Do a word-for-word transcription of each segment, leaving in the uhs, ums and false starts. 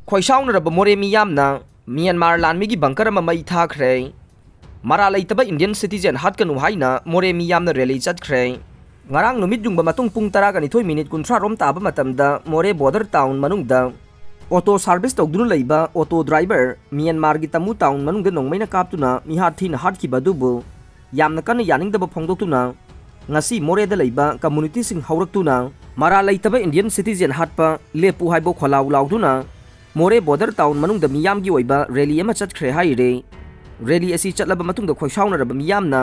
ꯈꯣꯏꯁꯥꯎꯅꯔꯕ ꯃꯣꯔꯦ ꯃꯤꯌꯥꯝꯅ ꯃ꯭ꯌꯥꯟꯃꯥꯔ ꯂꯥꯟꯃꯤꯒꯤ ꯕꯪꯀꯔ ꯑꯃ ꯃꯩ ꯊꯥꯈ꯭ꯔꯦ꯫ ꯃꯔꯥ ꯂꯩꯇꯕ ꯏꯟꯗꯤꯌꯟ ꯁꯤꯇꯤꯖꯦꯟ ꯍꯥꯠꯀꯅꯨ ꯍꯥꯏꯅ ꯃꯣꯔꯦ ꯃꯤꯌꯥꯝꯅ ꯔꯦꯂꯤ ꯆꯠꯈ꯭ꯔꯦ꯫ ꯉꯔꯥꯡ ꯅꯨꯃꯤꯠ ꯌꯨꯡꯕ ꯃꯇꯨꯡ ꯄꯨꯡ ꯇꯔꯥꯒ ꯅꯤꯊꯣꯏ ꯃꯤꯅꯤꯠ ꯀꯨꯟꯊ꯭ꯔꯥ ꯔꯣꯝ ꯇꯥꯕ ꯃꯇꯝꯗ ꯃꯣꯔꯦ ꯕꯣꯔꯗꯔ ꯇꯥꯎꯟ ꯃꯅꯨꯡꯗ ꯑꯣꯇꯣ ꯁꯥꯔꯚꯤꯁ ꯇꯧꯗꯨꯅ ꯂꯩꯕ ꯑꯣꯇꯣ ꯗ꯭ꯔꯥꯏꯚꯔ ꯃ꯭ꯌꯥꯟꯃꯥꯔꯒꯤ ꯇꯃꯨ ꯇꯥꯎꯟ ꯃꯅꯨꯡꯗ ꯅꯣꯡꯃꯩꯅ ꯀꯥꯞꯇꯨꯅ ꯃꯤꯍꯥꯠ ꯊꯤꯅ ꯍꯥꯠꯈꯤꯕ ꯑꯗꯨꯕꯨ ꯌꯥꯝꯅ ꯀꯟꯅ ꯌꯥꯅꯤꯡꯗꯕ ꯐꯣꯡꯗꯣꯛꯇꯨꯅ ꯉꯁꯤ ꯃꯣꯔꯦꯗ ꯂꯩꯕ ꯀꯝꯃꯨꯅꯤꯇꯤꯁꯤꯡ ꯍꯧꯔꯛꯇꯨꯅ ꯃꯔꯥ ꯂꯩꯇꯕ ꯏꯟꯗꯤꯌꯟ ꯁꯤꯇꯤꯖꯦꯟ ꯍꯥꯠꯄ ꯂꯦꯞꯄꯨ ꯍꯥꯏꯕ ꯈꯣꯜꯂꯥꯎ ꯂꯥꯎꯗꯨꯅ ꯃꯣꯔꯦ ꯕꯣꯔꯗꯔ ꯇꯥꯎꯟ ꯃꯅꯨꯡꯗ ꯃꯤꯌꯥꯝꯒꯤ ꯑꯣꯏꯕ ꯔꯦꯂꯤ ꯑꯃ ꯆꯠꯈ꯭ꯔꯦ ꯍꯥꯏꯔꯦ꯫ ꯔꯦꯂꯤ ꯑꯁꯤ ꯆꯠꯂꯕ ꯃꯇꯨꯡꯗ ꯈꯣꯏꯁꯥꯎꯅꯔꯕ ꯃꯤꯌꯥꯝꯅ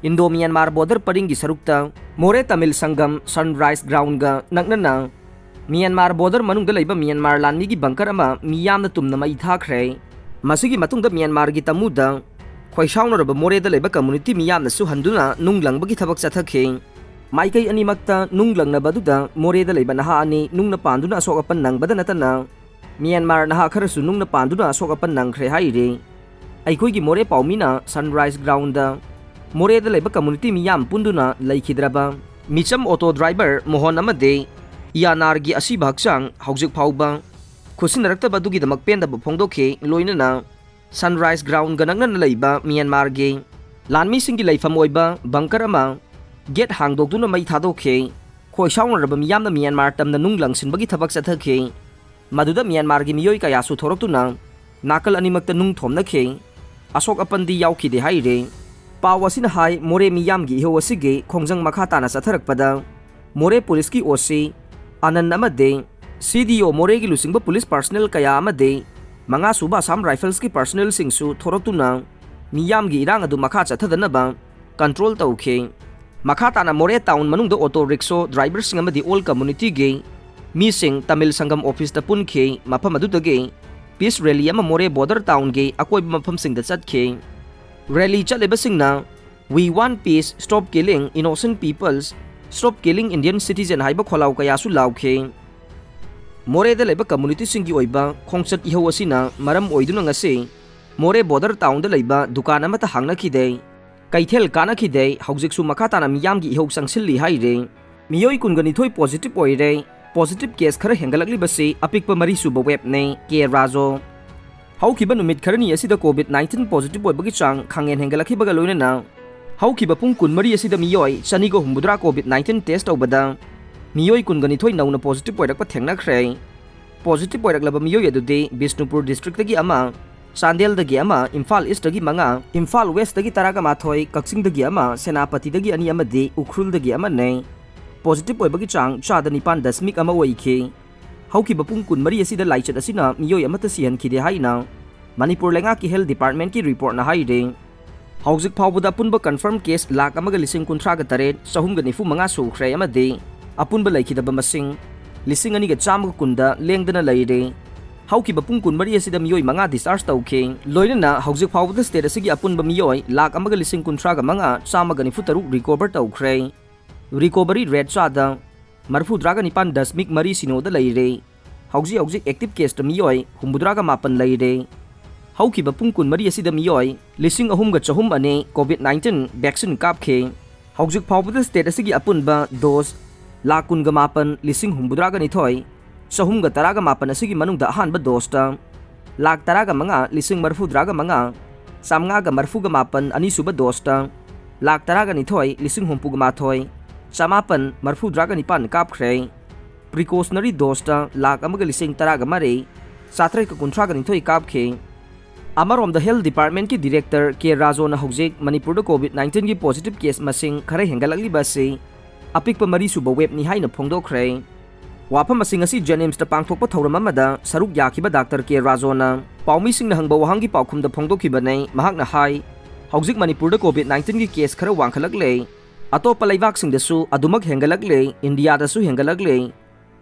ꯏꯟꯗꯣ ꯃ꯭ꯌꯥꯟꯃꯥꯔ ꯕꯣꯔꯗꯔ ꯄꯔꯤꯡꯒꯤ ꯁꯔꯨꯛꯇ ꯃꯣꯔꯦ ꯇꯥꯃꯤꯜ ꯁꯪꯒꯝ ꯁꯟꯔꯥꯏꯁ ꯒ꯭ꯔꯥꯎꯟꯒ ꯅꯛꯅꯅ ꯃ꯭ꯌꯥꯟꯃꯥꯔ ꯕꯣꯔꯗꯔ ꯃꯅꯨꯡꯗ ꯂꯩꯕ ꯃ꯭ꯌꯥꯟꯃꯥꯔ ꯂꯥꯟꯃꯤꯒꯤ ꯕꯪꯀꯔ ꯑꯃ ꯃꯤꯌꯥꯝꯅ ꯇꯨꯝꯅ ꯃꯩ ꯊꯥꯈ꯭ꯔꯦ꯫ ꯃꯁꯤꯒꯤ ꯃꯇꯨꯡꯗ ꯃ꯭ꯌꯥꯟꯃꯥꯔꯒꯤ ꯇꯃꯨꯗ ꯈꯣꯏꯁꯥꯎꯅꯔꯕ ꯃꯣꯔꯦꯗ ꯂꯩꯕ ꯀꯝꯃꯨꯅꯤꯇꯤ ꯃꯤꯌꯥꯝꯅꯁꯨ ꯍꯟꯗꯨꯅ ꯅꯨꯡ ꯂꯪꯕꯒꯤ ꯊꯕꯛ ꯆꯠꯊꯈꯤ꯫ ꯃꯥꯏꯀꯩ ꯑꯅꯤꯃꯛꯇ ꯅꯨꯡ ꯂꯪꯅꯕ ꯑꯗꯨꯗ ꯃꯣꯔꯦꯗ ꯂꯩꯕ ꯅꯍꯥ ꯑꯅꯤ ꯅꯨꯡꯅ ꯄꯥꯟꯗꯨꯅ ꯑꯁꯣꯛ ꯑꯄꯟ ꯅꯪꯕꯗ ꯅꯠꯇꯅ ꯃ꯭ꯌꯥꯟꯃꯥꯔ ꯅꯍꯥ ꯈꯔꯁꯨ ꯅꯨꯡꯅ ꯄꯥꯟꯗꯨꯅ ꯑꯁꯣꯛ ꯑꯄꯟ ꯅꯪꯈ꯭ꯔꯦ ꯍꯥꯏꯔꯤ꯫ ꯑꯩꯈꯣꯏꯒꯤ ꯃꯣꯔꯦ ꯄꯥꯎꯃꯤꯅ ꯁꯟꯔꯥꯏꯁ ꯒ꯭ꯔꯥꯎꯟꯗ ꯃꯣꯔꯦꯗ ꯂꯩꯕ ꯀꯝꯃꯨꯅꯤꯇꯤ ꯃꯤꯌꯥꯝ ꯄꯨꯟꯗꯨꯅ ꯂꯩꯈꯤꯗ꯭ꯔꯕ ꯃꯤꯆꯝ ꯑꯣꯇꯣ ꯗ꯭ꯔꯥꯏꯚꯔ ꯃꯣꯍꯟ ꯑꯃꯗꯤ ꯏꯌꯥꯅꯥꯔꯒꯤ ꯑꯁꯤꯕ ꯍꯛꯆꯥꯡ ꯍꯧꯖꯤꯛ ꯐꯥꯎꯕ ꯈꯨꯠꯁꯤꯟꯅꯔꯛꯇꯕ ꯑꯗꯨꯒꯤꯗꯃꯛ ꯄꯦꯟꯗꯕ ꯐꯣꯡꯗꯣꯛꯈꯤ꯫ ꯂꯣꯏꯅꯅ ꯁꯟꯔꯥꯏꯁ ꯒ꯭ꯔꯥꯎꯟꯒ ꯅꯛꯅꯅ ꯂꯩꯕ ꯃ꯭ꯌꯥꯟꯃꯥꯔꯒꯤ ꯂꯥꯟꯃꯤꯁꯤꯡꯒꯤ ꯂꯩꯐꯝ ꯑꯣꯏꯕ ꯕꯪꯀꯔ ꯑꯃ ꯒꯦꯠ ꯍꯥꯡꯗꯣꯛꯇꯨꯅ ꯃꯩ ꯊꯥꯗꯣꯛꯈꯤ꯫ ꯈꯣꯏꯁꯥꯎꯅꯔꯕ ꯃꯤꯌꯥꯝꯅ ꯃ꯭ꯌꯥꯟꯃꯥꯔ ꯇꯝꯅ ꯅꯨꯡ ꯂꯪꯁꯤꯟꯕꯒꯤ ꯊꯕꯛ ꯆꯠꯊꯈꯤ꯫ ꯃꯗꯨꯗ ꯃ꯭ꯌꯥꯟꯃꯥꯔꯒꯤ ꯃꯤꯑꯣꯏ ꯀꯌꯥꯁꯨ ꯊꯣꯔꯛꯇꯨꯅ ꯅꯥꯀꯜ ꯑꯅꯤꯃꯛꯇ ꯅꯨꯡ ꯊꯣꯝꯅꯈꯤ꯫ ꯑꯁꯣꯛ ꯑꯄꯟꯗꯤ ꯌꯥꯎꯈꯤꯗꯦ ꯍꯥꯏꯔꯤ꯫ ꯄꯥꯎ ꯑꯁꯤꯅ ꯍꯥꯏ, ꯃꯣꯔꯦ ꯃꯤꯌꯥꯝꯒꯤ ꯏꯍꯧ ꯑꯁꯤꯒꯤ ꯈꯣꯡꯖꯪ ꯃꯈꯥ ꯇꯥꯅ ꯆꯠꯊꯔꯛꯄꯗ ꯃꯣꯔꯦ ꯄꯨꯂꯤꯁꯀꯤ ꯑꯣ ꯁꯤ ꯑꯅꯟ ꯑꯃꯗꯤ ꯁꯤ ꯗꯤ ꯑꯣ ꯃꯣꯔꯦꯒꯤ ꯂꯨꯆꯤꯡꯕ ꯄꯨꯂꯤꯁ ꯄꯥꯔꯁꯅꯦꯜ ꯀꯌꯥ ꯑꯃꯗꯤ ꯃꯉꯥ ꯁꯨꯕ ꯑꯁꯥꯝ ꯔꯥꯏꯐꯜꯁꯀꯤ ꯄꯥꯔꯁꯅꯦꯜꯁꯤꯡꯁꯨ ꯊꯣꯔꯛꯇꯨꯅ ꯃꯤꯌꯥꯝꯒꯤ ꯏꯔꯥꯡ ꯑꯗꯨ ꯃꯈꯥ ꯆꯠꯊꯗꯅꯕ ꯀꯟꯇ꯭ꯔꯣꯜ ꯇꯧꯈꯤ꯫ ꯃꯈꯥ ꯇꯥꯅ ꯃꯣꯔꯦ ꯇꯥꯎꯟ ꯃꯅꯨꯡꯗ ꯑꯣꯇꯣ ꯔꯤꯛꯁꯣ ꯗ꯭ꯔꯥꯏꯚꯔꯁꯤꯡ ꯑꯃꯗꯤ ꯑꯣꯜ ꯀꯝꯃꯨꯅꯤꯇꯤꯒꯤ ꯃꯤꯁꯤꯡ ꯇꯥꯃꯤꯜ ꯁꯪꯒꯝ ꯑꯣꯐꯤꯁꯇ ꯄꯨꯟꯈꯤ꯫ ꯃꯐꯝ ꯑꯗꯨꯗꯒꯤ ꯄꯤꯁ ꯔꯦꯂꯤ ꯑꯃ ꯃꯣꯔꯦ ꯕꯣꯔꯗꯔ ꯇꯥꯎꯟꯒꯤ ꯑꯀꯣꯏꯕ ꯃꯐꯝꯁꯤꯡꯗ ꯆꯠꯈꯤ꯫ ꯔꯦꯂꯤ ꯆꯠꯂꯤꯕꯁꯤꯡꯅ "We want peace, stop killing innocent peoples, stop killing Indian citizen" ꯍꯥꯏꯕ ꯈꯣꯜꯂꯥꯎ ꯀꯌꯥꯁꯨ ꯂꯥꯎꯈꯤ꯫ ꯃꯣꯔꯦꯗ ꯂꯩꯕ ꯀꯝꯃꯨꯅꯤꯇꯤꯁꯤꯡꯒꯤ ꯑꯣꯏꯕ ꯈꯣꯡꯆꯠ ꯏꯍꯧ ꯑꯁꯤꯅ ꯃꯔꯝ ꯑꯣꯏꯗꯨꯅ ꯉꯁꯤ ꯃꯣꯔꯦ ꯕꯣꯔꯗꯔ ꯇꯥꯎꯟꯗ ꯂꯩꯕ ꯗꯨꯀꯥꯟ ꯑꯃꯠꯇ ꯍꯥꯡꯅꯈꯤꯗꯦ꯫ ꯀꯩꯊꯦꯜ ꯀꯥꯅꯈꯤꯗꯦ꯫ ꯍꯧꯖꯤꯛꯁꯨ ꯃꯈꯥ ꯇꯥꯅ ꯃꯤꯌꯥꯝꯒꯤ ꯏꯍꯧ ꯆꯪꯁꯤꯜꯂꯤ ꯍꯥꯏꯔꯦ꯫ ꯃꯤꯑꯣꯏ ꯀꯨꯟꯒ ꯅꯤꯊꯣꯏ ꯄꯣꯖꯤꯇꯤꯚ ꯑꯣꯏꯔꯦ꯫ Positive case ꯈꯔ ꯍꯦꯟꯒꯠꯂꯛꯂꯤꯕꯁꯤ ꯑꯄꯤꯛꯄ ꯃꯔꯤꯁꯨꯕ waveꯅꯤ꯫ ꯀꯦ ꯔꯥꯖꯣ꯫ ꯍꯧꯈꯤꯕ ꯅꯨꯃꯤꯠ ꯈꯔꯅꯤ ꯑꯁꯤꯗ COVID nineteen positive ꯑꯣꯏꯕꯒꯤ ꯆꯥꯡ ꯈꯪꯍꯦꯟ ꯍꯦꯟꯒꯠꯂꯛꯈꯤꯕꯒ ꯂꯣꯏꯅꯅ ꯍꯧꯈꯤꯕ ꯄꯨꯡ ꯀꯨꯟꯃꯔꯤ ꯑꯁꯤꯗ ꯃꯤꯑꯣꯏ ꯆꯅꯤꯒ ꯍꯨꯝꯐꯨꯇꯔꯥ COVID nineteen test ꯇꯧꯕꯗ ꯃꯤꯑꯣꯏ ꯀꯨꯟꯒ ꯅꯤꯊꯣꯏ ꯅꯧꯅ positive ꯑꯣꯏꯔꯛꯄ ꯊꯦꯡꯅꯈ꯭ꯔꯦ꯫ Positive ꯑꯣꯏꯔꯛꯂꯕ ꯃꯤꯑꯣꯏ ꯑꯗꯨꯗꯤ ꯕꯤꯁꯅꯨꯄꯨꯔ districtꯇꯒꯤ ꯑꯃ, ꯆꯥꯟꯗꯦꯜꯗꯒꯤ ꯑꯃ, ꯏꯝꯐꯥꯜ Eastꯇꯒꯤ ꯃꯉꯥ, ꯏꯝꯐꯥꯜ Westꯇꯒꯤ ꯇꯔꯥꯒ ꯃꯥꯊꯣꯏ, ꯀꯛꯆꯤꯡꯗꯒꯤ ꯑꯃ, ꯁꯦꯅꯥꯄꯇꯤꯗꯒꯤ ꯑꯅꯤ ꯑꯃꯗꯤ ꯎꯈ꯭ꯔꯨꯜꯗꯒꯤ ꯑꯃꯅꯤ꯫ Positive ꯑꯣꯏꯕꯒꯤ ꯆꯥꯡ ꯆꯥꯗ ꯅꯤꯄꯥꯟ ꯗꯁꯃꯤꯛ ꯑꯃ ꯑꯣꯏꯈꯤ꯫ ꯍꯧꯈꯤꯕ ꯄꯨꯡ ꯀꯨꯟꯃꯔꯤ ꯑꯁꯤꯗ ꯂꯥꯏꯆꯠ ꯑꯁꯤꯅ ꯃꯤꯑꯣꯏ ꯑꯃꯠꯇ ꯁꯤꯍꯟꯈꯤꯗꯦ ꯍꯥꯏꯅ ꯃꯅꯤꯄꯨꯔ ꯂꯩꯉꯥꯛꯀꯤ health departmentꯀꯤ reportꯅ ꯍꯥꯏꯔꯤ꯫ ꯍꯧꯖꯤꯛ ꯐꯥꯎꯕꯗ ꯑꯄꯨꯟꯕ confirm case ꯂꯥꯈ ꯑꯃꯒ ꯂꯤꯁꯤꯡ ꯀꯨꯟꯊ꯭ꯔꯥꯒ ꯇꯔꯦꯠ ꯆꯍꯨꯝꯒ ꯅꯤꯐꯨ ꯃꯉꯥ ꯁꯨꯈ꯭ꯔꯦ ꯑꯃꯗꯤ ꯑꯄꯨꯟꯕ ꯂꯩꯈꯤꯗꯕ ꯃꯁꯤꯡ ꯂꯤꯁꯤꯡ ꯑꯅꯤꯒ ꯆꯥꯝꯃꯒ ꯀꯨꯟꯗ ꯂꯦꯡꯗꯅ ꯂꯩꯔꯦ꯫ ꯍꯧꯈꯤꯕ ꯄꯨꯡ ꯀꯨꯟꯃꯔꯤ ꯑꯁꯤꯗ ꯃꯤꯑꯣꯏ ꯃꯉꯥ discharge ꯇꯧꯈꯤ꯫ ꯂꯣꯏꯅꯅ ꯍꯧꯖꯤꯛ ꯐꯥꯎꯕꯗ state ꯑꯁꯤꯒꯤ ꯑꯄꯨꯟꯕ ꯃꯤꯑꯣꯏ ꯂꯥꯈ ꯑꯃꯒ ꯂꯤꯁꯤꯡ ꯀꯨꯟꯊ꯭ꯔꯥꯒ ꯃꯉꯥ ꯆꯥꯝꯃꯒ ꯅꯤꯐꯨ ꯇꯔꯨꯛ recover ꯇꯧꯈ꯭ꯔꯦ꯫ Recovery rate ꯆꯥꯗ ꯃꯔꯤꯐꯨꯇꯔꯥꯒ ꯅꯤꯄꯥꯟ ꯗꯁꯃꯤꯛ ꯃꯔꯤ ꯁꯤꯅꯣꯗ ꯂꯩꯔꯦ꯫ ꯍꯧꯖꯤꯛ ꯍꯧꯖꯤꯛ active caseꯇ ꯃꯤꯑꯣꯏ ꯍꯨꯝꯐꯨꯇꯔꯥꯒ ꯃꯥꯄꯟ ꯂꯩꯔꯦ꯫ ꯍꯧꯈꯤꯕ ꯄꯨꯡ ꯀꯨꯟꯃꯔꯤ ꯑꯁꯤꯗ ꯃꯤꯑꯣꯏ ꯂꯤꯁꯤꯡ ꯑꯍꯨꯝꯒ ꯆꯍꯨꯝ ꯑꯅꯤ COVID nineteen vaccine ꯀꯥꯞꯈꯤ꯫ ꯍꯧꯖꯤꯛ ꯐꯥꯎꯕꯗ state ꯑꯁꯤꯒꯤ ꯑꯄꯨꯟꯕ dose ꯂꯥꯈ ꯀꯨꯟꯒ ꯃꯥꯄꯟ ꯂꯤꯁꯤꯡ ꯍꯨꯝꯐꯨꯇꯔꯥꯒ ꯅꯤꯊꯣꯏ ꯆꯍꯨꯝꯒ ꯇꯔꯥꯒ ꯃꯥꯄꯟ ꯑꯁꯤꯒꯤ ꯃꯅꯨꯡꯗ ꯑꯍꯥꯟꯕ doseꯇ ꯂꯥꯈ ꯇꯔꯥꯒ ꯃꯉꯥ ꯂꯤꯁꯤꯡ ꯃꯔꯤꯐꯨꯇꯔꯥꯒ ꯃꯉꯥ ꯆꯥꯝꯃꯉꯥꯒ ꯃꯔꯤꯐꯨꯒ ꯃꯥꯄꯟ ꯑꯅꯤꯁꯨꯕ doseꯇ ꯂꯥꯈ ꯇꯔꯥꯒ ꯅꯤꯊꯣꯏ ꯂꯤꯁꯤꯡ ꯍꯨꯝꯐꯨꯒ ꯃꯥꯊꯣꯏ ꯆꯃꯥꯄꯟ ꯃꯔꯤꯐꯨꯇꯔꯥꯒ ꯅꯤꯄꯥꯟ ꯀꯥꯞꯈ꯭ꯔꯦ꯫ Precautionary doseꯇ ꯂꯥꯈ ꯑꯃꯒ ꯂꯤꯁꯤꯡ ꯇꯔꯥꯒ ꯃꯔꯤ ꯆꯥꯇ꯭ꯔꯦꯠꯀ ꯀꯨꯟꯊ꯭ꯔꯥꯒ ꯅꯤꯊꯣꯏ ꯀꯥꯞꯈꯤ꯫ ꯑꯃꯔꯣꯝꯗ health departmentꯀꯤ director ꯀꯦ ꯔꯥꯖꯣꯅ ꯍꯧꯖꯤꯛ ꯃꯅꯤꯄꯨꯔꯗ COVID nineteenꯒꯤ positive case ꯃꯁꯤꯡ ꯈꯔ ꯍꯦꯟꯒꯠꯂꯛꯂꯤꯕ ꯑꯁꯤ ꯑꯄꯤꯛꯄ ꯃꯔꯤꯁꯨꯕ waveꯅꯤ ꯍꯥꯏꯅ ꯐꯣꯡꯗꯣꯛꯈ꯭ꯔꯦ꯫ ꯋꯥꯐꯝ ꯑꯁꯤꯡ ꯑꯁꯤ JNIMSꯇ ꯄꯥꯡꯊꯣꯛꯄ ꯊꯧꯔꯝ ꯑꯃꯗ ꯁꯔꯨꯛ ꯌꯥꯈꯤꯕ ꯗꯥꯛꯇꯔ ꯀꯦ ꯔꯥꯖꯣꯅ ꯄꯥꯎꯃꯤꯁꯤꯡꯅ ꯍꯪꯕ ꯋꯥꯍꯪꯒꯤ ꯄꯥꯎꯈꯨꯝꯗ ꯐꯣꯡꯗꯣꯛꯈꯤꯕꯅꯤ꯫ ꯃꯍꯥꯛꯅ ꯍꯥꯏ, ꯍꯧꯖꯤꯛ ꯃꯅꯤꯄꯨꯔꯗ COVID nineteenꯒꯤ case ꯈꯔ ꯋꯥꯡꯈꯠꯂꯛꯂꯦ꯫ ꯑꯇꯣꯞꯄ ꯂꯩꯕꯥꯛꯁꯤꯡꯗꯁꯨ ꯑꯗꯨꯃꯛ ꯍꯦꯟꯒꯠꯂꯛꯂꯦ, ꯏꯟꯗꯤꯌꯥꯗꯁꯨ ꯍꯦꯟꯒꯠꯂꯛꯂꯦ꯫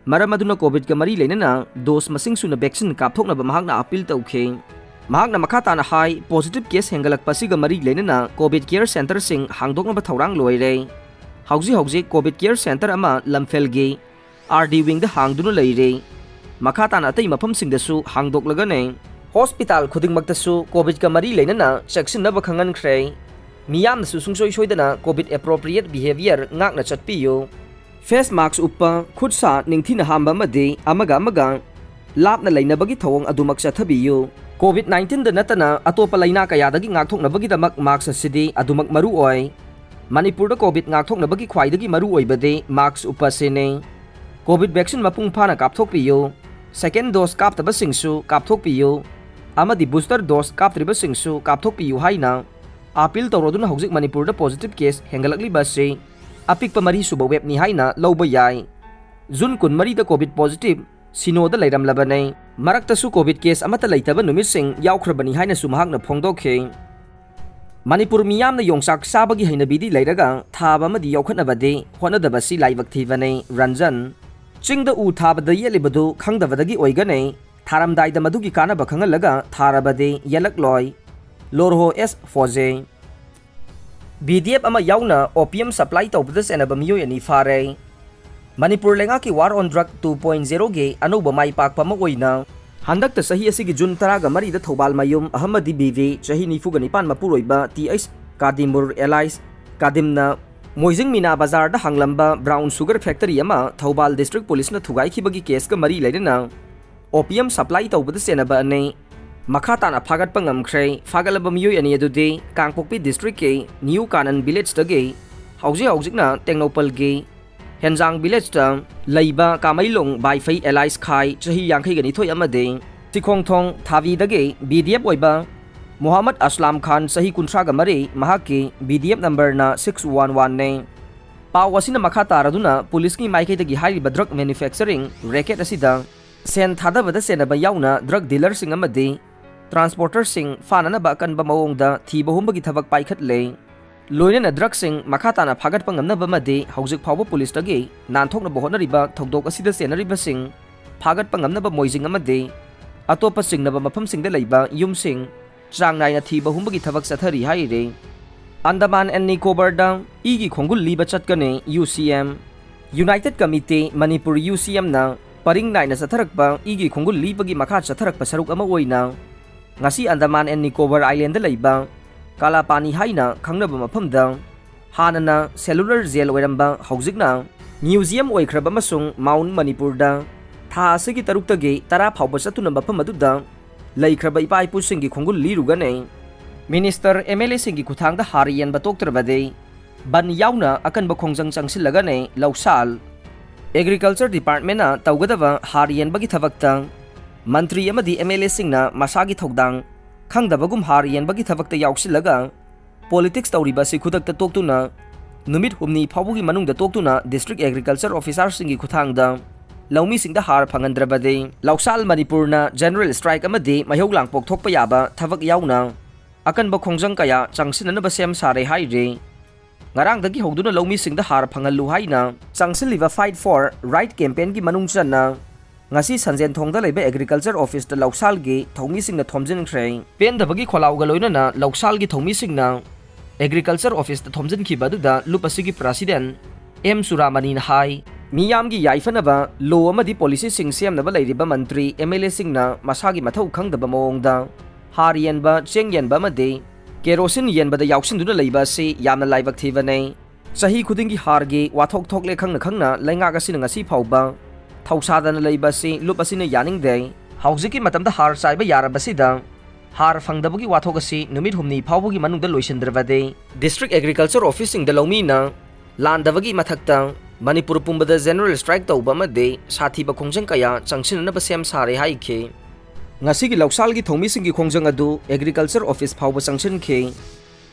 ꯃꯔꯝ ꯑꯗꯨꯅ COVIDꯀ ꯃꯔꯤ ꯂꯩꯅꯅ dose ꯃꯁꯤꯡ ꯁꯨꯅ vaccine ꯀꯥꯞꯊꯣꯛꯅꯕ ꯃꯍꯥꯛꯅ appeal ꯇꯧꯈꯤ꯫ ꯃꯍꯥꯛꯅ ꯃꯈꯥ ꯇꯥꯅ ꯍꯥꯏ, positive case ꯍꯦꯟꯒꯠꯂꯛꯄ ꯑꯁꯤꯒ ꯃꯔꯤ ꯂꯩꯅꯅ COVID care centreꯁꯤꯡ ꯍꯥꯡꯗꯣꯛꯅꯕ ꯊꯧꯔꯥꯡ ꯂꯣꯏꯔꯦ꯫ ꯍꯧꯖꯤꯛ ꯍꯧꯖꯤꯛ COVID care centre ꯑꯃ ꯂꯝꯐꯦꯜꯒꯤ RD wingꯗ ꯍꯥꯡꯗꯨꯅ ꯂꯩꯔꯦ꯫ ꯃꯈꯥ ꯇꯥꯅ ꯑꯇꯩ ꯃꯐꯝꯁꯤꯡꯗꯁꯨ ꯍꯥꯡꯗꯣꯛꯂꯒꯅꯤ꯫ Hospital ꯈꯨꯗꯤꯡꯃꯛꯇꯁꯨ COVIDꯀ ꯃꯔꯤ ꯂꯩꯅꯅ ꯆꯦꯛꯁꯤꯟꯅꯕ ꯈꯪꯍꯟꯈ꯭ꯔꯦ꯫ ꯃꯤꯌꯥꯝꯅꯁꯨ ꯁꯨꯡꯁꯣꯏ ꯁꯣꯏꯗꯅ COVID appropriate behaviour ꯉꯥꯛꯅ ꯆꯠꯄꯤꯌꯨ꯫ Face mask ꯎꯞꯄ, ꯈꯨꯠ ꯁꯥ ꯅꯤꯡꯊꯤꯅ ꯍꯥꯝꯕ ꯑꯃꯗꯤ ꯑꯃꯒ ꯑꯃꯒ ꯂꯥꯞꯅ ꯂꯩꯅꯕꯒꯤ ꯊꯧꯑꯣꯡ ꯑꯗꯨꯃꯛ ꯆꯠꯊꯕꯤꯌꯨ꯫ COVID nineteen ꯗ ꯅꯠꯇꯅ ꯑꯇꯣꯞꯄ ꯂꯩꯅꯥ ꯀꯌꯥꯗꯒꯤ ꯉꯥꯛꯊꯣꯛꯅꯕꯒꯤꯗꯃꯛ mask ꯑꯁꯤꯗꯤ ꯑꯗꯨꯃꯛ ꯃꯔꯨ ꯑꯣꯏ꯫ ꯃꯅꯤꯄꯨꯔꯗ COVID ꯉꯥꯛꯊꯣꯛꯅꯕꯒꯤ ꯈ꯭ꯋꯥꯏꯗꯒꯤ ꯃꯔꯨ ꯑꯣꯏꯕꯗꯤ mask ꯎꯞꯄ ꯑꯁꯤꯅꯤ꯫ COVID vaccine ꯃꯄꯨꯡ ꯐꯥꯅ ꯀꯥꯞꯊꯣꯛꯄꯤꯌꯨ꯫ Second dose ꯀꯥꯞꯇꯕꯁꯤꯡꯁꯨ ꯀꯥꯞꯊꯣꯛꯄꯤꯌꯨ ꯑꯃꯗꯤ booster dose ꯀꯥꯞꯇ꯭ꯔꯤꯕꯁꯤꯡꯁꯨ ꯀꯥꯞꯊꯣꯛꯄꯤꯌꯨ ꯍꯥꯏꯅ appeal ꯇꯧꯔꯗꯨꯅ ꯍꯧꯖꯤꯛ ꯃꯅꯤꯄꯨꯔꯗ positive case ꯍꯦꯟꯒꯠꯂꯛꯂꯤꯕ ꯑꯁꯤ ꯑꯄꯤꯛꯄ ꯃꯔꯤꯁꯨꯕ wave ꯅꯤ ꯍꯥꯏꯅ ꯂꯧꯕ ꯌꯥꯏ꯫ ꯖꯨꯟ ꯀꯨꯟꯃꯔꯤꯗ COVID positive ꯁꯤꯅꯣꯗ ꯂꯩꯔꯝꯂꯕꯅꯤ꯫ ꯃꯔꯛꯇꯁꯨ COVID case ꯑꯃꯠꯇ ꯂꯩꯇꯕ ꯅꯨꯃꯤꯠꯁꯤꯡ ꯌꯥꯎꯈ꯭ꯔꯕꯅꯤ ꯍꯥꯏꯅꯁꯨ ꯃꯍꯥꯛꯅ ꯐꯣꯡꯗꯣꯛꯈꯤ꯫ ꯃꯅꯤꯄꯨꯔ ꯃꯤꯌꯥꯝꯅ ꯌꯣꯡꯆꯥꯛ ꯆꯥꯕꯒꯤ ꯍꯩꯅꯕꯤꯗꯤ ꯂꯩꯔꯒ ꯊꯥꯕ ꯑꯃꯗꯤ ꯌꯣꯛꯈꯠꯅꯕꯗꯤ ꯍꯣꯠꯅꯗꯕꯁꯤ ꯂꯥꯏꯕꯛ ꯊꯤꯕꯅꯤ꯫ ꯔꯟꯖꯟ, ꯆꯤꯡꯗ ꯎ ꯊꯥꯕꯗ ꯌꯦꯠꯂꯤꯕꯗꯨ ꯈꯪꯗꯕꯗꯒꯤ ꯑꯣꯏꯒꯅꯤ꯫ ꯊꯥꯔꯝꯗꯥꯏꯗ ꯃꯗꯨꯒꯤ ꯀꯥꯟꯅꯕ ꯈꯪꯍꯜꯂꯒ ꯊꯥꯔꯕꯗꯤ ꯌꯦꯜꯂꯛꯂꯣꯏ꯫ ꯂꯣꯔꯍꯣ ꯑꯦꯁ ꯐꯣꯖꯦ꯫ BDF ꯑꯃ ꯌꯥꯎꯅ opium supply ꯇꯧꯕꯗ ꯆꯦꯟꯅꯕ ꯃꯤꯑꯣꯏ ꯑꯅꯤ ꯐꯥꯔꯦ꯫ ꯃꯅꯤꯄꯨꯔ ꯂꯩꯉꯥꯛꯀꯤ War on Drug two point zero ꯒꯤ ꯑꯅꯧꯕ ꯃꯥꯏ ꯄꯥꯛꯄ ꯑꯃ ꯑꯣꯏꯅ ꯍꯟꯗꯛꯇ ꯆꯍꯤ ꯑꯁꯤꯒꯤ ꯖꯨꯟ ꯇꯔꯥꯒ ꯃꯔꯤꯗ ꯊꯧꯕꯥꯜ ꯃꯌꯨꯝ ꯑꯍꯃꯗꯤ ꯕꯤꯕꯤ, ꯆꯍꯤ ꯅꯤꯐꯨꯒ ꯅꯤꯄꯥꯟ, ꯃꯄꯨꯔꯣꯏꯕ ꯇꯤ ꯑꯩꯆ ꯀꯥꯗꯤꯃꯨꯔ alias ꯀꯥꯗꯤꯝꯅ ꯃꯣꯏꯖꯤꯡ ꯃꯤꯅꯥ ꯕꯖꯥꯔꯗ ꯍꯥꯡꯂꯝꯕ brown sugar factory ꯑꯃ ꯊꯧꯕꯥꯜ district police ꯅ ꯊꯨꯒꯥꯏꯈꯤꯕꯒꯤ case ꯀ ꯃꯔꯤ ꯂꯩꯅꯅ opium supply ꯇꯧꯕꯗ ꯆꯦꯟꯅꯕ ꯑꯅꯤ ꯃꯈꯥ ꯇꯥꯅ ꯐꯥꯒꯠꯄ ꯉꯝꯈ꯭ꯔꯦ꯫ ꯐꯥꯒꯠꯂꯕ ꯃꯤꯑꯣꯏ ꯑꯅꯤ ꯑꯗꯨꯗꯤ ꯀꯥꯡꯄꯣꯛꯄꯤ district ꯀꯤ New Kanan Village ꯇꯒꯤ, ꯍꯧꯖꯤꯛ ꯍꯧꯖꯤꯛꯅ ꯇꯦꯡꯅꯧꯄꯜꯒꯤ ꯍꯦꯟꯖꯥꯡ village ꯇ ꯂꯩꯕ ꯀꯥꯃꯩꯂꯣꯡ ꯕꯥꯏꯐꯩ alias ꯈꯥꯏ, ꯆꯍꯤ ꯌꯥꯡꯈꯩꯒ ꯅꯤꯊꯣꯏ ꯑꯃꯗꯤ ꯁꯤꯈꯣꯡꯊꯣꯡ ꯊꯥꯕꯤꯗꯒꯤ BDF ꯑꯣꯏꯕ ꯃꯣꯍꯝꯃꯗ ꯑꯁꯂꯥꯝ ꯈꯥꯟ, ꯆꯍꯤ ꯀꯨꯟꯊ꯭ꯔꯥꯒ ꯃꯔꯤ, ꯃꯍꯥꯛꯀꯤ BDF number ꯅ six one one ꯅꯤ꯫ ꯄꯥꯎ ꯑꯁꯤꯅ ꯃꯈꯥ ꯇꯥꯔꯗꯨꯅ police ꯀꯤ ꯃꯥꯏꯀꯩꯗꯒꯤ ꯍꯥꯏꯔꯤꯕ drug manufacturing racket ꯑꯁꯤꯗ ꯁꯦꯟ ꯊꯥꯗꯕꯗ ꯆꯦꯟꯅꯕ ꯌꯥꯎꯅ drug dealer ꯁꯤꯡ ꯑꯃꯗꯤ transporter ꯁꯤꯡ ꯐꯥꯅꯅꯕ ꯑꯀꯟꯕ ꯃꯑꯣꯡꯗ ꯊꯤꯕ ꯍꯨꯝꯕꯒꯤ ꯊꯕꯛ ꯄꯥꯏꯈꯠꯂꯦ꯫ ꯂꯣꯏꯅꯅ drug ꯁꯤꯡ ꯃꯈꯥ ꯇꯥꯅ ꯐꯥꯒꯠꯄ ꯉꯝꯅꯕ ꯑꯃꯗꯤ ꯍꯧꯖꯤꯛ ꯐꯥꯎꯕ police ꯇꯒꯤ ꯅꯥꯟꯊꯣꯛꯅꯕ ꯍꯣꯠꯅꯔꯤꯕ ꯊꯧꯗꯣꯛ ꯑꯁꯤꯗ ꯆꯦꯟꯅꯔꯤꯕꯁꯤꯡ ꯐꯥꯒꯠꯄ ꯉꯝꯅꯕ ꯃꯣꯏꯖꯤꯡ ꯑꯃꯗꯤ ꯑꯇꯣꯞꯄ ꯆꯤꯡꯅꯕ ꯃꯐꯝꯁꯤꯡꯗ ꯂꯩꯕ ꯌꯨꯝꯁꯤꯡ ꯆꯥꯡ ꯅꯥꯏꯅ ꯊꯤꯕ ꯍꯨꯝꯕꯒꯤ ꯊꯕꯛ ꯆꯠꯊꯔꯤ ꯍꯥꯏꯔꯤ꯫ ꯑꯟꯗꯃꯥꯟ and ꯅꯤꯀꯣꯕꯔꯗ ꯏꯒꯤ ꯈꯣꯡꯒꯨꯜ ꯂꯤꯕ ꯆꯠꯀꯅꯤ, UCM꯫ United Committee Manipur, UCM ꯅ ꯄꯔꯤꯡ ꯅꯥꯏꯅ ꯆꯠꯊꯔꯛꯄ ꯏꯒꯤ ꯈꯣꯡꯒꯨꯜ ꯂꯤꯕꯒꯤ ꯃꯈꯥ ꯆꯠꯊꯔꯛꯄ ꯁꯔꯨꯛ ꯑꯃ ꯑꯣꯏꯅ ꯉꯁꯤ ꯑꯟꯗꯃꯥꯟ and ꯅꯤꯀꯣꯕꯔ Island ꯗ ꯂꯩꯕ ꯀꯥꯂꯥꯄꯥꯅꯤ ꯍꯥꯏꯅ ꯈꯪꯅꯕ ꯃꯐꯝꯗ ꯍꯥꯟꯅꯅ cellular jail ꯑꯣꯏꯔꯝꯕ, ꯍꯧꯖꯤꯛꯅ ꯃ꯭ꯌꯨꯖꯤꯌꯝ ꯑꯣꯏꯈ꯭ꯔꯕ ꯑꯃꯁꯨꯡ ꯃꯥꯎꯟ ꯃꯅꯤꯄꯨꯔꯗ ꯊꯥ ꯑꯁꯤꯒꯤ ꯇꯔꯨꯛꯇꯒꯤ ꯇꯔꯥ ꯐꯥꯎꯕ ꯆꯠꯇꯨꯅ ꯃꯐꯝ ꯑꯗꯨꯗ ꯂꯩꯈ꯭ꯔꯕ ꯏꯄꯥ ꯏꯄꯨꯁꯤꯡꯒꯤ ꯈꯣꯡꯒꯨꯜ ꯂꯤꯔꯨꯒꯅꯤ꯫ ꯃꯤꯅꯤꯁꯇꯔ, ꯑꯦꯝ ꯑꯦꯜ ꯑꯦꯁꯤꯡꯒꯤ ꯈꯨꯠꯊꯥꯡꯗ ꯍꯥꯔ ꯌꯦꯟꯕ ꯇꯣꯛꯇ꯭ꯔꯕꯗꯤ ꯕꯟ ꯌꯥꯎꯅ ꯑꯀꯟꯕ ꯈꯣꯡꯖꯪ ꯆꯪꯁꯤꯜꯂꯒꯅꯤ ꯂꯧꯁꯥꯜ꯫ ꯑꯦꯒ꯭ꯔꯤꯀꯜꯆꯔ ꯗꯤꯄꯥꯔꯠꯃꯦꯟꯅ ꯇꯧꯒꯗꯕ ꯍꯥꯔ ꯌꯦꯟꯕꯒꯤ ꯊꯕꯛꯇ ꯃꯟꯇ꯭ꯔꯤ ꯑꯃꯗꯤ ꯑꯦꯝ ꯑꯦꯜ ꯑꯦꯁꯤꯡꯅ ꯃꯁꯥꯒꯤ ꯊꯧꯗꯥꯡ ꯈꯪꯗꯕꯒꯨꯝ ꯍꯥꯔ ꯌꯦꯟꯕꯒꯤ ꯊꯕꯛꯇ ꯌꯥꯎꯁꯤꯜꯂꯒ ꯄꯣꯂꯤꯇꯤꯛꯁ ꯇꯧꯔꯤꯕ ꯑꯁꯤ ꯈꯨꯗꯛꯇ ꯇꯣꯛꯇꯨꯅ ꯅꯨꯃꯤꯠ ꯍꯨꯝꯅꯤ ꯐꯥꯎꯕꯒꯤ ꯃꯅꯨꯡꯗ ꯇꯣꯛꯇꯨꯅ ꯗꯤꯁꯇ꯭ꯔꯤꯛ ꯑꯦꯒ꯭ꯔꯤꯀꯜꯆꯔ ꯑꯣꯐꯤꯁꯥꯔꯁꯤꯡꯒꯤ ꯈꯨꯠꯊꯥꯡꯗ ꯂꯧꯃꯤꯁꯤꯡꯗ ꯍꯥꯔ ꯐꯪꯍꯟꯗ꯭ꯔꯕꯗꯤ ꯂꯧꯁꯥꯜ ꯃꯅꯤꯄꯨꯔꯅ ꯖꯦꯅꯔꯦꯜ ꯁ꯭ꯇ꯭ꯔꯥꯏꯛ ꯑꯃꯗꯤ ꯃꯩꯍꯧ ꯂꯥꯡꯄꯣꯛ ꯊꯣꯛꯄ ꯌꯥꯕ ꯊꯕꯛ ꯌꯥꯎꯅ ꯑꯀꯟꯕ ꯈꯣꯡꯖꯪ ꯀꯌꯥ ꯆꯪꯁꯤꯟꯅꯅꯕ ꯁꯦꯝ ꯁꯥꯔꯦ ꯍꯥꯏꯔꯤ꯫ ꯉꯔꯥꯡꯗꯒꯤ ꯍꯧꯗꯨꯅ ꯂꯧꯃꯤꯁꯤꯡꯗ ꯍꯥꯔ ꯐꯪꯍꯜꯂꯨ ꯍꯥꯏꯅ ꯆꯪꯁꯤꯜꯂꯤꯕ Fight for Right ꯀꯦꯝꯄꯦꯟꯒꯤ ꯃꯅꯨꯡ ꯆꯟꯅ ꯉꯁꯤ ꯁꯟꯖꯦꯟꯊꯣꯡꯗ ꯂꯩꯕ ꯑꯦꯒ꯭ꯔꯤꯀꯜꯆꯔ ꯑꯣꯐꯤꯁꯇ ꯂꯧꯁꯥꯜꯒꯤ ꯊꯧꯃꯤꯁꯤꯡꯅ ꯊꯣꯝꯖꯤꯟꯈ꯭ꯔꯦ꯫ ꯄꯦꯟꯗꯕꯒꯤ ꯈꯣꯜꯂꯥꯎꯒ ꯂꯣꯏꯅꯅ ꯂꯧꯁꯥꯜꯒꯤ ꯊꯧꯃꯤꯁꯤꯡꯅ ꯑꯦꯒ꯭ꯔꯤꯀꯜꯆꯔ ꯑꯣꯐꯤꯁꯇ ꯊꯣꯝꯖꯤꯟꯈꯤꯕ ꯑꯗꯨꯗ ꯂꯨꯞ ꯑꯁꯤꯒꯤ ꯄ꯭ꯔꯁꯤꯗꯦꯟ ꯑꯦꯝ ꯆꯨꯔꯥꯃꯅꯤꯅ ꯍꯥꯏ, ꯃꯤꯌꯥꯝꯒꯤ ꯌꯥꯏꯐꯅꯕ ꯂꯣ ꯑꯃꯗꯤ ꯄꯣꯂꯤꯁꯤꯁꯤꯡ ꯁꯦꯝꯅꯕ ꯂꯩꯔꯤꯕ ꯃꯟꯇ꯭ꯔꯤ, ꯑꯦꯝ ꯑꯦꯜ ꯑꯦꯁꯤꯡꯅ ꯃꯁꯥꯒꯤ ꯃꯊꯧ ꯈꯪꯗꯕ ꯃꯑꯣꯡꯗ ꯍꯥꯔ ꯌꯦꯟꯕ, ꯆꯦꯡ ꯌꯦꯟꯕ ꯑꯃꯗꯤ ꯀꯦꯔꯣꯁꯤꯟ ꯌꯦꯟꯕꯗ ꯌꯥꯎꯁꯤꯟꯗꯨꯅ ꯂꯩꯕ ꯑꯁꯤ ꯌꯥꯝꯅ ꯂꯥꯏꯕꯛ ꯊꯤꯕꯅꯤ꯫ ꯆꯍꯤ ꯈꯨꯗꯤꯡꯒꯤ ꯍꯥꯔꯒꯤ ꯋꯥꯊꯣꯛ ꯊꯣꯛꯂꯦ ꯈꯪꯅ ꯈꯪꯅ ꯂꯩꯉꯥꯛ ꯑꯁꯤꯅ ꯉꯁꯤ ꯐꯥꯎꯕ ꯊꯧꯁꯥꯗꯅ ꯂꯩꯕ ꯑꯁꯤ ꯂꯨꯞ ꯑꯁꯤꯅ ꯌꯥꯅꯤꯡꯗꯦ꯫ ꯍꯧꯖꯤꯛꯀꯤ ꯃꯇꯝꯗ ꯍꯥꯔ ꯆꯥꯏꯕ ꯌꯥꯔꯕꯁꯤꯗ ꯍꯥꯔ ꯐꯪꯗꯕꯒꯤ ꯋꯥꯊꯣꯛ ꯑꯁꯤ ꯅꯨꯃꯤꯠ ꯍꯨꯝꯅꯤ ꯐꯥꯎꯕꯒꯤ ꯃꯅꯨꯡꯗ ꯂꯣꯏꯁꯤꯟꯗ꯭ꯔꯕꯗꯤ ꯗꯤꯁꯇ꯭ꯔꯤꯛ ꯑꯦꯒ꯭ꯔꯤꯀꯜꯆꯔ ꯑꯣꯐꯤꯁꯁꯤꯡꯗ ꯂꯧꯃꯤꯅ ꯂꯥꯟꯗꯕꯒꯤ ꯃꯊꯛꯇ ꯃꯅꯤꯄꯨꯔ ꯄꯨꯝꯕꯗ ꯖꯦꯅꯔꯦꯜ ꯁ꯭ꯇ꯭ꯔꯥꯏꯛ ꯇꯧꯕ ꯑꯃꯗꯤ ꯁꯥꯊꯤꯕ ꯈꯣꯡꯖꯪ ꯀꯌꯥ ꯆꯪꯁꯤꯟꯅꯅꯕ ꯁꯦꯝ ꯁꯥꯔꯦ ꯍꯥꯏꯈꯤ꯫ ꯉꯁꯤꯒꯤ ꯂꯧꯁꯥꯜꯒꯤ ꯊꯧꯃꯤꯁꯤꯡꯒꯤ ꯈꯣꯡꯖꯪ ꯑꯗꯨ ꯑꯦꯒ꯭ꯔꯤꯀꯜꯆꯔ ꯑꯣꯐꯤꯁ ꯐꯥꯎꯕ ꯆꯪꯁꯤꯟꯈꯤ꯫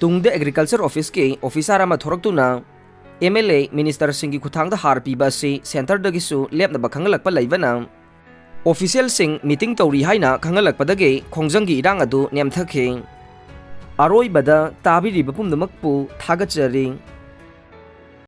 ꯇꯨꯡꯗ ꯑꯦꯒ꯭ꯔꯤꯀꯜꯆꯔ ꯑꯣꯐꯤꯁꯀꯤ ꯑꯣꯐꯤꯁꯥꯔ ꯑꯃ ꯊꯣꯔꯛꯇꯨꯅ ꯑꯦꯝ ꯑꯦꯜ ꯑꯦ, ꯃꯤꯅꯤꯁꯇꯔꯁꯤꯡꯒꯤ ꯈꯨꯠꯊꯥꯡꯗ ꯍꯥꯔ ꯄꯤꯕ ꯑꯁꯤ ꯁꯦꯟꯇꯔꯗꯒꯤꯁꯨ ꯂꯦꯞꯅꯕ ꯈꯪꯍꯜꯂꯛꯄ ꯂꯩꯕꯅ ꯑꯣꯐꯤꯁꯤꯌꯦꯜꯁꯤꯡ ꯃꯤꯇꯤꯡ ꯇꯧꯔꯤ ꯍꯥꯏꯅ ꯈꯪꯍꯜꯂꯛꯄꯗꯒꯤ ꯈꯣꯡꯖꯪꯒꯤ ꯏꯔꯥꯡ ꯑꯗꯨ ꯅꯦꯝꯊꯈꯤ꯫ ꯑꯔꯣꯏꯕꯗ ꯇꯥꯕꯤꯔꯤꯕ ꯄꯨꯝꯅꯃꯛꯄꯨ ꯊꯥꯒꯠꯆꯔꯤ꯫